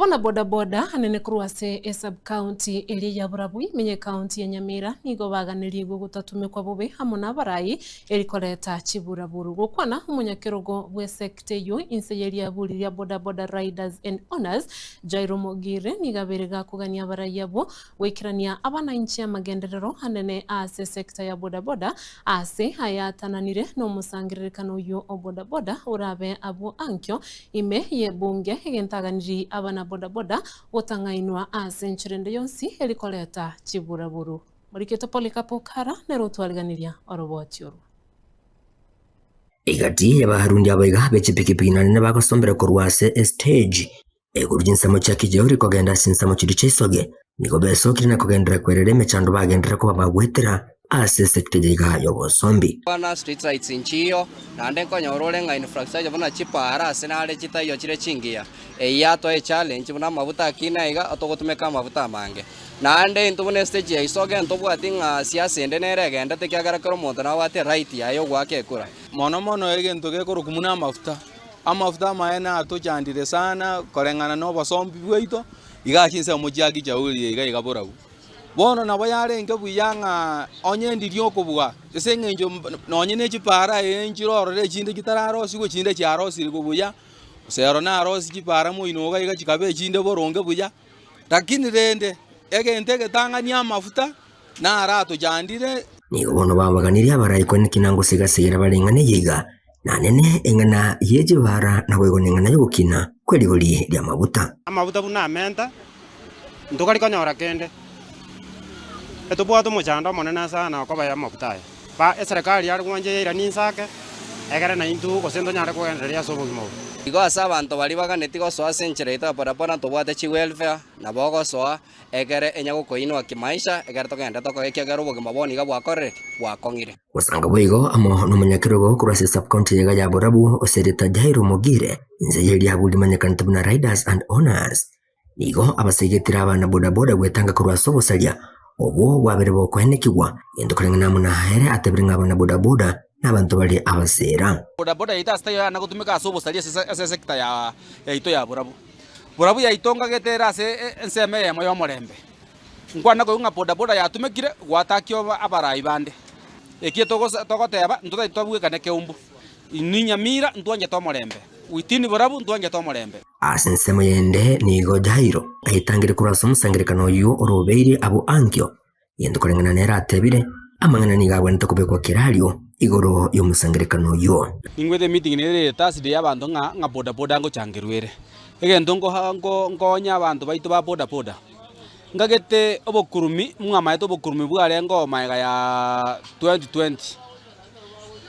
Abana boda boda anene korwa ase esub-county eria ya Burabui ime y'ecounty ya Nyamira nigo baganerigwe gotatumekwa bobe amo nabarai eri koreta chiburaburu. Gokwana omonyakerogo bw'esecta eyio inse y'eriaburi ria Boda Boda Riders and Owners Jairo Mogire nigo abeire gakogania abarai abwo goikerania abanainchi amagenderero anene ase esecta ya boda boda ase ayatananire nomosangererekano oyio o boda boda orabe abwo ankio Ime y'ebunge egentaganiri abana bodaboda gotang'ainwa ase enchera ende yonsi eri koreta chiburaburu. Morikete Polycarp Okara nere otwariganiria oroboti orwo. Egati y'Abaharundi abaiga be chipikipiki naende nabagosombera korwa ase estage igoro chinsemo chia Kijeuri kogenda ase chinsemo chiria chia Isoge, nigo besokire na kogenderera kwerera emechando bagenderera koba bagwetera ase esecta eye iga y'obosombi. Buna street lights nchiyo, naende nkonyora ore ng'a infrastructure buna chipaara ase nare chitaiyo chire chingiya. Eyio yatoa echallenge buna amafuta akina iga togotumeka amafuta amange. Naende intwe buna estage ya Isoge ntobwati ng'a siasa ende nere egendete ekiagera kera omonto nabwate right yaye yogoaka ekura. Mono mono egento gekorokwa buna amafuta, amafuta amaene atochandire sana koreng'ana na obosombi bwaito, iga ase chinsemo chia Kijauri iga iga borabu. Bono nabo yarenge buya ng'a onye ndiria okobua, ase eng'encho nonye ne chipaara eye nchire ororo echinde chitararosigwe echinde chiarosirigwe buya, gose ero narosie chipaara moino iga iga chikaba echinde boronge buya, lakini rende egento egetang'ani amafuta naro atochandire. Nigo bono babaganirie abaraikwa nekina gose egasegera bareng'ana eye iga, na nene eng'ana ye chibaara naboigo neng'ana y'ogokina kwe rigori ri'amaguta. Amaguta buna amenta, ntokari konyora kende, etobwate omochando omonene sana okoba y'amaguta aya. Ba eserekari yare gwancha yairanie inse ake, egere naintwe gose ntonyare kogendereria ase obogima obo. Igo ase abanto baria baganetie gosoa ase enchera yaito ya bodaboda ntobwate chiwelfare, nabo ogosoa Ekere enya gokoinwa kimaisha, ekere togende tokoe, ekiagera obogima bono iga bwakorire ki? Bwakong'ire. Gosanga boigo amo nomonyakerogo korwa ase sub-county eyega ya Borabu osereta Jairo Mogire, inse y'eriabu rimanyekanete buna Riders and Owners. Nigo abasegetire abana bodaboda gwetanga korwa ase obosaria obwo bwabere bokoenekigwa, gento koreng'ana amo na ere atebire ng'a abana bodaboda nabanto bare abasera. Bodaboda yaito ase taiyo yana gotumeka ase obosaria ase esector yaito ya Borabu. Borabu yaito ngagete ere ase ensemo eyemo y'omorembe. Nkwana koigwa ng'a bodaboda yatumekire gwatakia abarai bande. Ekio togoteba ntotari tobwekane keumbu. Inwe Nyamira ntwanchete omorembe, within borabu ntwanchete omorembe. Ase ensemo yende nigo Jairo aetangire korwa ase omosangererekano oyio orobeire abwo ankio, Gento koreng'ana nere atebire, amang'ana nigo agwenerete kobekwa kerario igoro y'omosangererekano oyio. Ningwete emeeting nere ere Thursday y'abanto ng'a ng'a boda boda ngochangerwa ere. Egento nkoha nko nkonya abanto baito ba boda boda, ngagete obokurumi mwamaete obokurumi bwarenge oo magega ya 2020,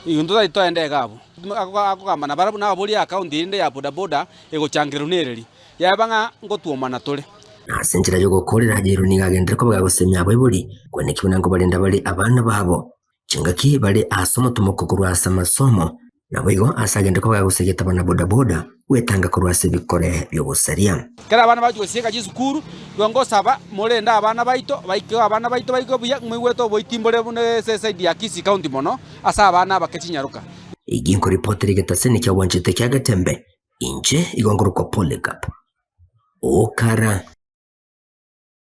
intwe tari toende iga abwo, akogamba nabarabwo nababorie account erinde ya boda boda egochangerwa nereri, yaba ng'a ngotwomana tore. Na ase enchera y'ogokoorera Jairo nigo agenderere koba gagosemia abaibori, kweneki buna nkobarenda bare abana babo chingaki bare ase omotomoko korwa ase amasomo, naboigo ase agenderere koba gagosegeta abana bodaboda gwetanga korwa ase ebikore bi'obosaria. Ekero abana bachia gosieka chisukuru, igo ngosaba morende abana baito, baike abana baito baike buya, moigwete oboiti mbore buna ase eside ya Kisii County mono, ase abana abake chinyaroka. Egi nkoripotera egetaseni kia Bwanchete kia Getembe, inche igo nkorokwa Polycarp. Okara.